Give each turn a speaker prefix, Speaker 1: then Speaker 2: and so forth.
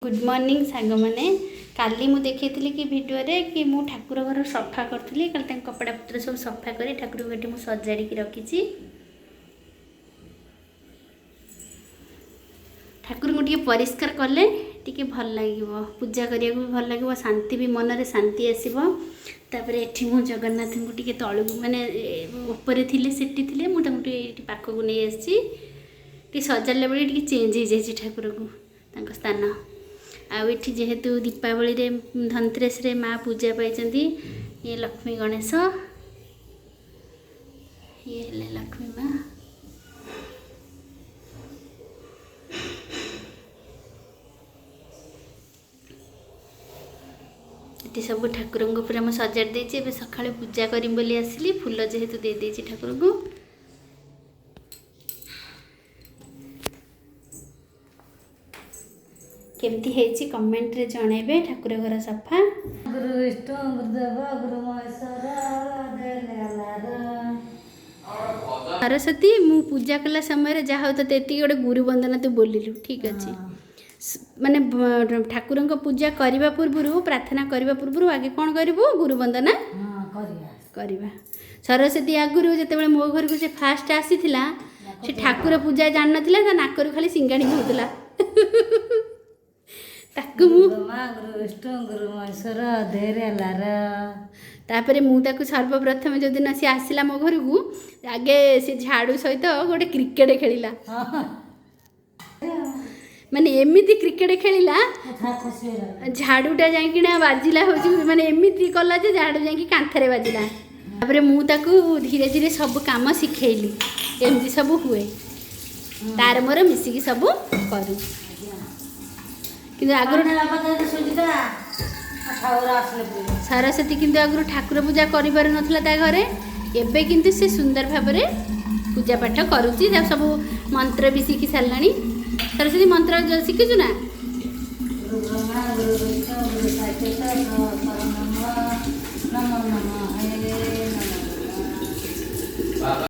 Speaker 1: Good morning ସାଙ୍ଗମାନେ। କାଲି ମୁଁ ଦେଖେଇଥିଲି କି ଭିଡ଼ିଓରେ କି ମୁଁ ଠାକୁର ଘର ସଫା କରୁଥିଲି। କାଲି ତାଙ୍କ କପଡ଼ା ପତ୍ର ସବୁ ସଫା କରି ଠାକୁରଙ୍କୁ ଏଠି ମୁଁ ସଜାଡ଼ିକି ରଖିଛି। ଠାକୁରଙ୍କୁ ଟିକେ ପରିଷ୍କାର କଲେ ଟିକେ ଭଲ ଲାଗିବ, ପୂଜା କରିବାକୁ ବି ଭଲ ଲାଗିବ, ଶାନ୍ତି ବି ମନରେ ଶାନ୍ତି ଆସିବ। ତାପରେ ଏଠି ମୁଁ ଜଗନ୍ନାଥଙ୍କୁ ଟିକେ ତଳକୁ ମାନେ ଉପରେ ଥିଲେ ସେଠି ଥିଲେ, ମୁଁ ତାଙ୍କୁ ଟିକେ ଏଇଠି ପାଖକୁ ନେଇ ଆସିଛି। ଟିକେ ସଜାଡ଼ିଲା ବେଳେ ଟିକେ ଚେଞ୍ଜ ହେଇଯାଇଛି ଠାକୁରଙ୍କୁ ତାଙ୍କ ସ୍ଥାନ। ଆଉ ଏଠି ଯେହେତୁ ଦୀପାବଳିରେ ଧନତେରସରେ ମା ପୂଜା ପାଇଛନ୍ତି, ଇଏ ଲକ୍ଷ୍ମୀ ଗଣେଶ, ଇଏ ହେଲେ ଲକ୍ଷ୍ମୀ ମା। ଏଠି ସବୁ ଠାକୁରଙ୍କୁ ପୁରା ମୁଁ ସଜାଡ଼ି ଦେଇଛି। ଏବେ ସକାଳେ ପୂଜା କରିବି ବୋଲି ଆସିଲି, ଫୁଲ ଯେହେତୁ ଦେଇଦେଇଛି ଠାକୁରଙ୍କୁ। କେମିତି ହେଇଛି କମେଣ୍ଟରେ ଜଣାଇବେ। ଠାକୁର ଘର ସଫା।
Speaker 2: ଗୁରୁ ବିଷ୍ଣୁ ଗୁରୁଦେବ ଗୁରୁ ମହେଶ୍ୱର।
Speaker 1: ସରସ୍ୱତୀ, ମୁଁ ପୂଜା କଲା ସମୟରେ ଯାହା ହଉ ତତେ ଏତିକି ଗୋଟେ ଗୁରୁ ବନ୍ଦନା ତୁ ବୋଲିଲୁ, ଠିକ୍ ଅଛି। ମାନେ ଠାକୁରଙ୍କ ପୂଜା କରିବା ପୂର୍ବରୁ, ପ୍ରାର୍ଥନା କରିବା ପୂର୍ବରୁ ଆଗେ କ'ଣ କରିବୁ? ଗୁରୁ ବନ୍ଦନା କରିବା। ସରସ୍ୱତୀ ଆଗରୁ ଯେତେବେଳେ ମୋ ଘରକୁ ସେ ଫାଷ୍ଟ ଆସିଥିଲା, ସେ ଠାକୁର ପୂଜା ଜାଣିନଥିଲା, ତା ନାକରୁ ଖାଲି ସିଙ୍ଗାଣି ବହୁଥିଲା। ତାକୁ ମୁଁ
Speaker 2: ଗୁରୁ ବିଷ୍ଣୁ ଗୁରୁ ମହେଶ୍ୱର ଦେହରେ ଲାର।
Speaker 1: ତାପରେ ମୁଁ ତାକୁ ସର୍ବପ୍ରଥମେ ଯେଉଁଦିନ ସେ ଆସିଲା ମୋ ଘରକୁ, ଆଗେ ସେ ଝାଡ଼ୁ ସହିତ ଗୋଟେ କ୍ରିକେଟ ଖେଳିଲା। ମାନେ ଏମିତି କ୍ରିକେଟ ଖେଳିଲା, ଝାଡ଼ୁଟା ଯାଇକିନା ବାଜିଲା, ହେଉଛି ମାନେ ଏମିତି କଲା ଯେ ଝାଡ଼ୁ ଯାଇକି କାନ୍ଥରେ ବାଜିଲା। ତାପରେ ମୁଁ ତାକୁ ଧୀରେ ଧୀରେ ସବୁ କାମ ଶିଖେଇଲି, ଏମିତି ସବୁ ହୁଏ, ତାର ମୋର ମିଶିକି ସବୁ କରୁ। କିନ୍ତୁ ଆଗରୁ ସରସ୍ୱତୀ କିନ୍ତୁ ଆଗରୁ ଠାକୁର ପୂଜା କରିପାରୁନଥିଲା ତା ଘରେ, ଏବେ କିନ୍ତୁ ସେ ସୁନ୍ଦର ଭାବରେ ପୂଜା ପାଠ କରୁଛି। ତା ସବୁ ମନ୍ତ୍ର ବି ଶିଖି ସାରିଲାଣି। ସରସ୍ୱତୀ, ମନ୍ତ୍ର ଶିଖିଛୁ ନା?
Speaker 2: ଗୁରୁ ବ୍ରହ୍ମା ଗୁରୁ ବିଷ୍ଣୁ ଗୁରୁ ସାକ୍ଷାତ ପରବ୍ରହ୍ମ ନମୋ ନମଃ ହେ ନମୋ।